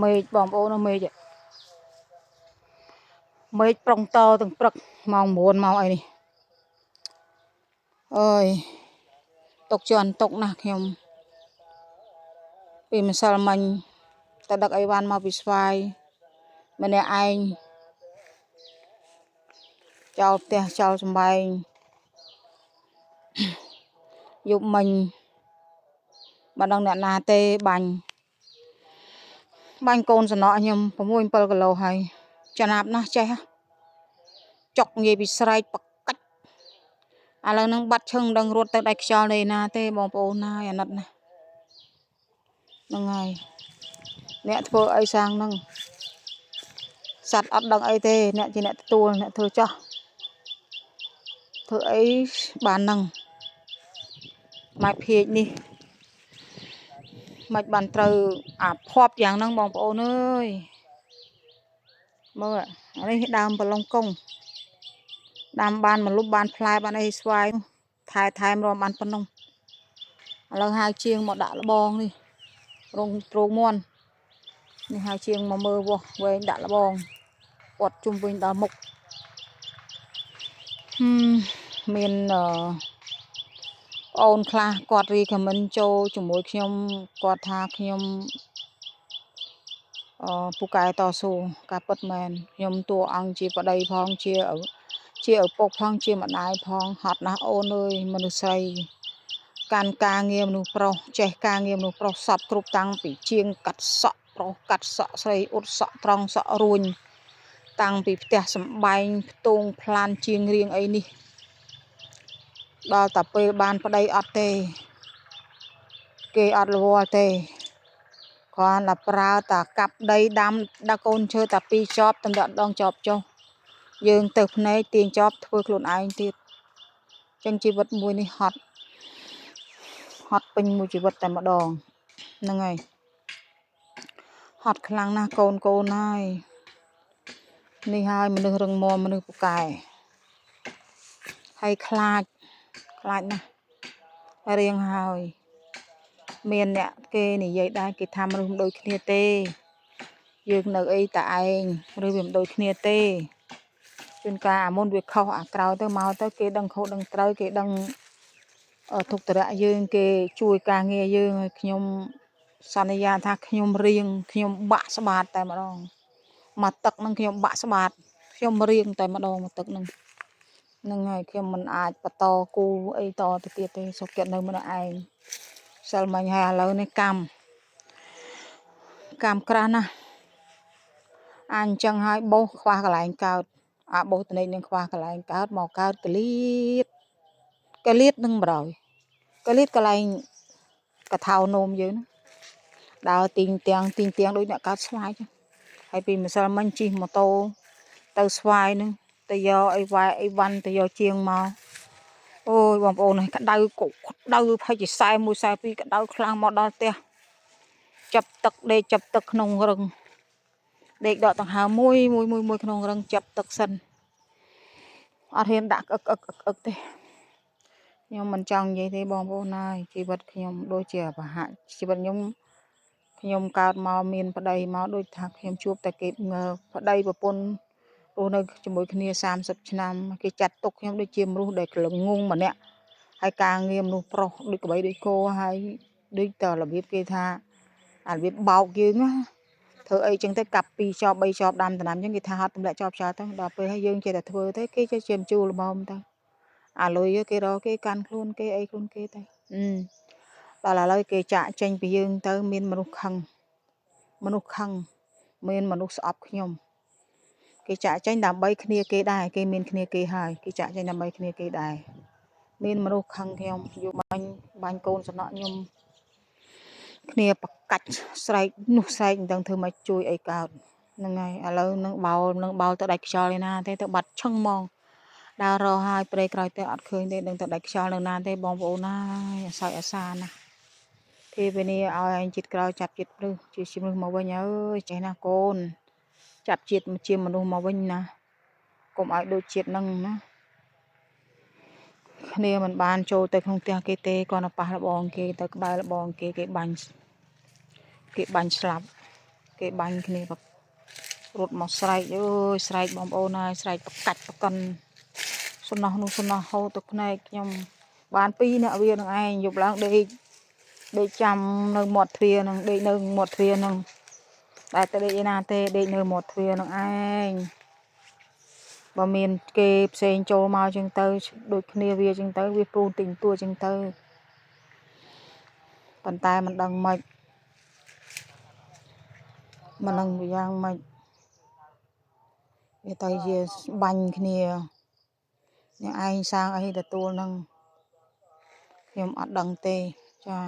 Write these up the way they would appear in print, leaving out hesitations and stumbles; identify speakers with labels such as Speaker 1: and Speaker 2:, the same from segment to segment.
Speaker 1: មេឃបងប្អូនមេឃមេឃប្រុងតទាំងព្រឹកម៉ោង9ម៉ោងអីនេះអើយຕົកជន់ຕົកណាស់ខ្ញុំពីម្សិលមិញទៅដឹកអីវ៉ាន់មកពីស្វាយម្នាក់ឯងចោលផ្ទះចោលសំបែងយប់មិញមិនដឹងអ្នកណាទេបាញ់បាញ់កូនសំណក់ខ្ញុំ6 7គីឡូហើយចំណាប់ណាស់ចេះចុកនិយាយពីស្រែកបកាច់ឥឡូវហ្នឹងបាត់ឈឹងដឹងរត់ទៅដាច់ខ្យល់នេះណាទេបងប្អូនណាយអាណិតណាស់ហ្នឹងហើយអ្នកធ្វើអីសាងហ្នឹងសត្វអត់ដឹងអីទេអ្នកជាអ្នកទទួលអ្នកធ្វើចោះធ្វើអីបានហ្នឹងម៉ែភាជនេះមិនបានត្រូវអាភ័ព្វយ៉ាងហ្នឹងបងប្អូនអើយមើលអានេះដើមប្រឡងកុងដាំបានមកលុបបានផ្លែបានអីស្វាយថែថែមរំបានប៉ុណ្ណឹងឥឡូវហៅជាងមកដាក់លបងនេះរងទ្រោងមន់នេះហៅជាងមកមើលវាស់វែងដាក់លបងគាត់ជុំវិញដល់មុខមានអឺអូនខ្លះគាត់រីខមមិនចូលជាមួយខ្ញុំគាត់ថាខ្ញុំអឺពូកែតស៊ូការពិតមែនខ្ញុំតួអង្គជាប្តីផងជាឪពុកផងជាម្ដាយផងហត់ណាស់អូនអើយមនុស្សស្រីកាន់ការងារមនុស្សប្រុសចេះការងារមនុស្សប្រុសសពគ្រប់តាំងពីជាងកាត់សក់ប្រុសកាត់សក់ស្រីអ៊ុតសក់ត្រង់សក់រួញតាំងពីផ្ទះសំបែងផ្ទងផ្លានជាងរៀងអីនេះដល់តែពេលបានប្តីអត់ទេគេអត់រវល់ទេគ្រាន់តែប្រើតាកាប់ដីដាំដាក់កូនឈើតាពីរចប់តម្ដងចប់ចុះយើងទៅភ្នែកទាញចប់ធ្វើខ្លួនឯងទៀតចឹងជីវិតមួយនេះហត់ហត់ពេញមួយជីវិតតែម្ដងហ្នឹងហើយហត់ខ្លាំងណាស់កូនកូនហើយនេះហើយមនុស្សរឹងមាំមនុស្សពូកែហើយខ្លាចខ្លាចណាស់រៀងហើយមានអ្នកគេនិយាយដែរគេថាមនុស្សមិនដូចគ្នាទេយើងនៅអីតែឯងឬវាមិនដូចគ្នាទេជួនកាលអាមុនវាខុសអាក្រោយទៅមកទៅគេដឹងខុសដឹងត្រូវគេដឹងទុក្ខធរៈយើងគេជួយការងារយើងឲ្យខ្ញុំសន្យាថាខ្ញុំរៀងខ្ញុំបាក់ស្បាតតែម្ដងមកទឹកនឹងខ្ញុំបាក់ស្បាតខ្ញុំរៀងតែម្ដងមកទឹកនឹងហ្នឹងហើយខ្ញុំមិនអាចបន្តគូអីតទៅទៀតទេសុខចិត្តនៅម្នាក់ឯងសិលមិញហើយឥឡូវនេះកម្មកម្មក្រាស់ណាស់អញ្ចឹងហើយបោសខ្វះកន្លែងកើតអាបោសតនេះនឹងខ្វះកន្លែងកើតមកកើតកលៀតកលៀតនឹងបរោយកលៀតកន្លែងកថោនោមយើងហ្នឹងដើរទីងទាំងទីងទាំងដូចអ្នកកើតស្វាយចឹងហើយពីម្សិលមិញជិះម៉ូតូទៅស្វាយហ្នឹងទៅយកអីវ៉ែអីវ៉ាន់ទៅយកជាងមកអូយបងប្អូននេះក្តៅកក្តៅផាច់ជា41 42ក្តៅខ្លាំងមកដល់ផ្ទះចាប់ទឹកដេកចាប់ទឹកក្នុងរឹងដេកដកដង្ហើមមួយមួយមួយមួយក្នុងរឹងចាប់ទឹកសិនអត់ហ៊ានដាក់អឹកអឹកអឹកអឹកទេខ្ញុំមិនចង់និយាយទេបងប្អូនហើយជីវិតខ្ញុំដូចជាប្រហាក់ជីវិតខ្ញុំខ្ញុំកើតមកមានប្តីមកដូចថាខ្ញុំជួបតែគេប្តីប្រពន្ធរស់នៅជាមួយគ្នា30ឆ្នាំគេចាត់ទុកខ្ញុំដូចជាមនុស្សដែលក្លងងម្នាក់ហើយការងារមនុស្សប្រុសដូចក្បីដូចគោហើយដូចតរបៀបគេថាអារបៀបបោកយើងណាធ្វើអីចឹងទៅកាប់2ចប់3ចប់ដាំដំណាំចឹងគេថាហត់ទម្លាក់ចប់ចោលទៅដល់ពេលហើយយើងចេះតែធ្វើទៅគេចេះជាមជួលល្មមទៅអាលុយគេរកគេកាន់ខ្លួនគេអីខ្លួនគេទៅដល់ឥឡូវគេចាក់ចេញពីយើងទៅមានមនុស្សខឹងមនុស្សខឹងមានមនុស្សស្អប់ខ្ញុំគេចាក់ចេញដើម្បីគ្នាគេដែរគេមានគ្នាគេហើយគេចាក់ចេញដើម្បីគ្នាគេដែរមានមនុស្សខឹងខ្ញុំយកបាញ់បាញ់កូនសំណក់ខ្ញុំគ្នាប្រកាច់ស្រែកនោះស្រែកមិនដឹងធ្វើមកជួយអីកើតហ្នឹងហើយឥឡូវនឹងបោលនឹងបោលទៅដាច់ខ្យល់ឯណាទេទៅបាត់ឈឹងហ្មងដើររកហើយព្រៃក្រោយទៅអត់ឃើញទេដឹងទៅដាច់ខ្យល់នៅណាទេបងប្អូនណាយអាសោចអាសាណាទេវនីឲ្យឯងជាតិក្រោយចាប់ជាតិព្រឹសជាជំនឿមកវិញអើយចេះណាកូនចាប់ជាតិជាមនុស្សមកវិញណាកុំឲ្យដូចជាតិនឹងណាគ្នាមិនបានចូលទៅក្នុងផ្ទះគេទេគាត់ទៅប៉ះលបងគេទៅក្បែរលបងគេគេបាញ់គេបាញ់ស្លាប់គេ គេបាញ់គ្នាបរត់មកស្រែកអើយស្រែកបងប្អូនហើយស្រែកប្រកាច់ប្រកិនសំណោះនោះសំណោះហូរទឹកភ្នែកខ្ញុំបានពីរអ្នកវានឹងឯងយប់ឡើងដេកដេកចាំនៅមាត់ទ្វារនឹងដេកនៅមាត់ទ្វារនឹងតែទៅដេកឯណាទេដេកនៅមាត់ទ្វារនឹងឯងបើមានគេផ្សេងចូលមកចឹងទៅដូចគ្នាវាចឹងទៅវាព្រូនទិញតួចឹងទៅប៉ុន្តែមិនដឹងម៉េចមិនដឹងយ៉ាងម៉េចវាទៅជាបាញ់គ្នាអ្នកឯងសាងអីទទួលនឹងខ្ញុំអត់ដឹងទេចា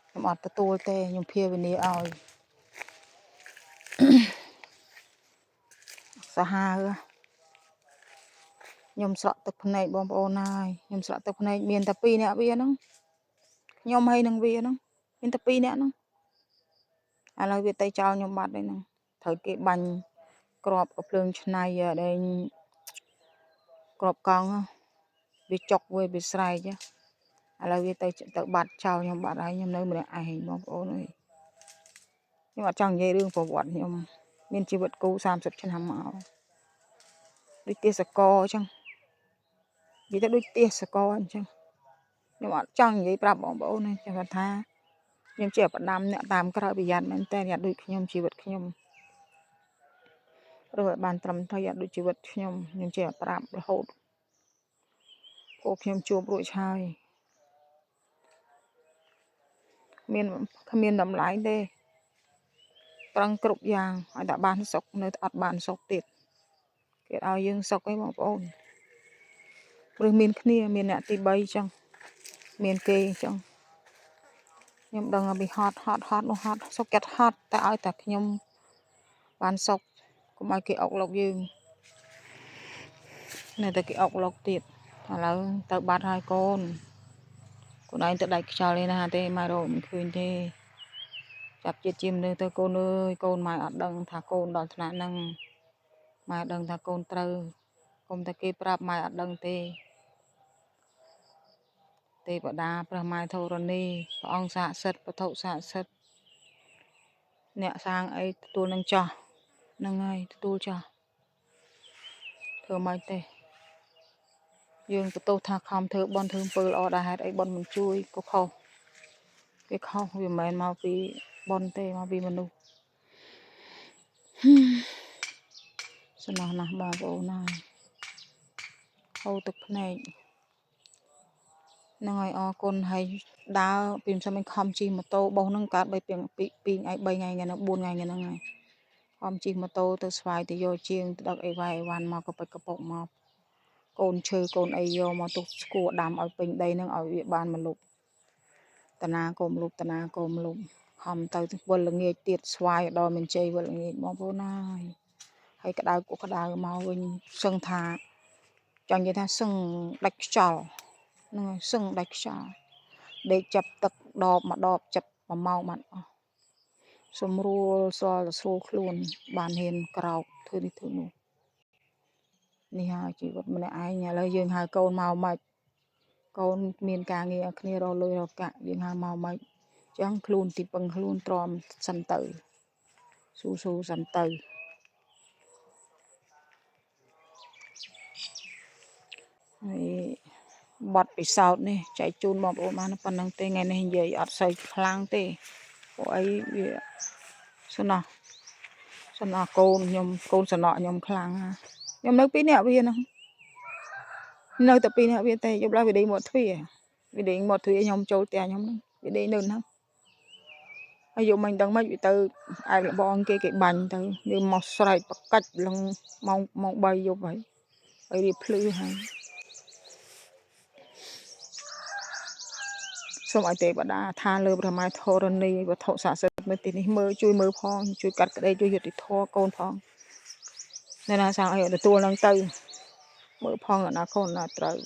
Speaker 1: ខ្ញុំអត់ទទួលទេខ្ញុំភាវនាឲ្យសាហាវខ្ញុំស្រក់ទឹកភ្នែកបងប្អូនហើយខ្ញុំស្រក់ទឹកភ្នែកមានតែពីរអ្នកវាហ្នឹងខ្ញុំហើយនឹងវាហ្នឹងមានតែពីរអ្នកហ្នឹងឥឡូវវាទៅចោលខ្ញុំបាត់ហើយហ្នឹងត្រូវគេបាញ់ក្របកភ្លើងឆ្នៃដែលក្របកង់វាចុកវាវាស្រែកឥឡូវវាទៅទៅបាត់ចោលខ្ញុំបាត់ហើយខ្ញុំនៅម្នាក់ឯងបងប្អូនអើយខ្ញុំអត់ចង់និយាយរឿងប្រវត្តិខ្ញុំមានជីវិតគូ30ឆ្នាំមកដូចទេសកលអញ្ចឹងនិយាយទៅដូចទេសកលអញ្ចឹងខ្ញុំអត់ចង់និយាយប្រាប់បងប្អូនទេខ្ញុំគាត់ថាខ្ញុំជាផ្ដាំអ្នកតាមក្រោយប្រយ័ត្នមែនតើយ៉ាដូចខ្ញុំជីវិតខ្ញុំរើឲ្យបានត្រឹមត្រូវយ៉ាដូចជីវិតខ្ញុំខ្ញុំជាប្រាប់រហូតពួកខ្ញុំជួបរួចហើយមានគ្មានតម្លៃទេប្រឹងគ្រប់យ៉ាងឲ្យតែបានសុខនៅតែអត់បានសុខទៀតគេឲ្យយើងសុខឯងបងប្អូនព្រោះមានគ្នាមានអ្នកទី3អញ្ចឹងមានគេអញ្ចឹងខ្ញុំដឹងថាវាហត់ហត់ហត់នោះហត់សុខចិត្តហត់តែឲ្យតែខ្ញុំបានសុខកុំឲ្យគេអុកលុកយើងនៅតែគេអុកលុកទៀតឥឡូវទៅបាត់ហើយកូនកូនឯងទៅដាច់ខ្យល់ឯណាទេម៉ែរកមិនឃើញទេចាប់ជាតិជាមនុស្សទៅកូនអើយកូនម៉ែអត់ដឹងថាកូនដល់ថ្នាក់ហ្នឹងម៉ែដឹងថាកូនត្រូវកុំតែគេប្រាប់ម៉ែអត់ដឹងទេទេវតាព្រះម៉ែធរណីព្រះអង្គស័ក្តិសិទ្ធិវត្ថុស័ក្តិសិទ្ធិអ្នកសាងអីទទួលនឹងចោះហ្នឹងហើយទទួលចោះធ្វើម៉េចទេយើងបន្ទោសថាខំធ្វើបន់ធ្វើអំពើល្អដែរហេតុអីបន់មិនជួយក៏ខុសវាខុសវាមិនមែនមកពីបន់ទេមកពីមនុស្សសំណោះណាស់បងប្អូនហើយហូរទឹកភ្នែកហ្នឹងហើយអរគុណហើយដើរពីមិនសមខំជិះម៉ូតូបោះហ្នឹងកើត3ពី2ថ្ងៃ3ថ្ងៃថ្ងៃហ្នឹង4ថ្ងៃថ្ងៃហ្នឹងហើយខំជិះម៉ូតូទៅស្វាយទៅយកជាងទៅដឹកអីវ៉ៃអីវ៉ាន់មកក៏ពេចកប៉ុកមកកូនឈើកូនអីយកមកទុកស្គួរដាំឲ្យពេញដីហ្នឹងឲ្យវាបានមកលុបតាណាកុំលុបតាណាកុំលុបខំទៅវិលល្ងាចទៀតស្វាយដល់មានជ័យវិលល្ងាចបងប្អូនហើយហើយក្តៅក៏ក្តៅមកវិញសឹងថាចង់និយាយថាសឹងដាច់ខ្យល់ហ្នឹងហើយសឹងដាច់ខ្យល់ដេកចាប់ទឹកដបមកដបចាប់មួយម៉ោងបានអស់សម្រួលសល់តែស្រួលខ្លួនបានហ៊ានក្រោកធ្វើនេះធ្វើនោះនេះហើយជីវិតម្នាក់ឯងឥឡូវយើងហៅកូនមកម៉េចកូនមានការងារគ្នារកលុយរកកាក់យើងហៅមកម៉េចអញ្ចឹងខ្លួនទីពឹងខ្លួនទ្រាំសិនទៅស៊ូស៊ូសិនទៅហើយបတ်ពិសោធន៍នេះចែកជូនបងប្អូនបានប៉ុណ្្នឹងទេថ្ងៃនេះនិយាយអត់សូវខ្លាំងទេព្រោះអីវាសំណោះសំណោះកូនខ្ញុំកូនសំណក់ខ្ញុំខ្លាំងណាខ្ញុំនៅពីរនាក់វាហ្នឹងនៅតែពីរនាក់វាទេយប់ឡើងវាដេកមាត់ទ្វារវាដេកមាត់ទ្វារខ្ញុំចូលផ្ទះខ្ញុំហ្នឹងវាដេកនៅហ្នឹងហើយយកមិនដឹងម៉េចវាទៅឯលបងគេគេបាញ់ទៅយើងមកស្រែកប្រកាច់ឡើងម៉ោងម៉ោង3យប់ហើយហើយរៀបភ្លឺហើយសូមឲ្យទេវតាថាលើព្រះម៉ែធរណីវត្ថុស័ក្តិសិទ្ធិនៅទីនេះមើលជួយមើលផងជួយកាត់ក្តីជួយយុត្តិធម៌កូនផងអ្នកណាសាងឲ្យទទួលនឹងទៅមើលផងអនាគតណាត្រូវ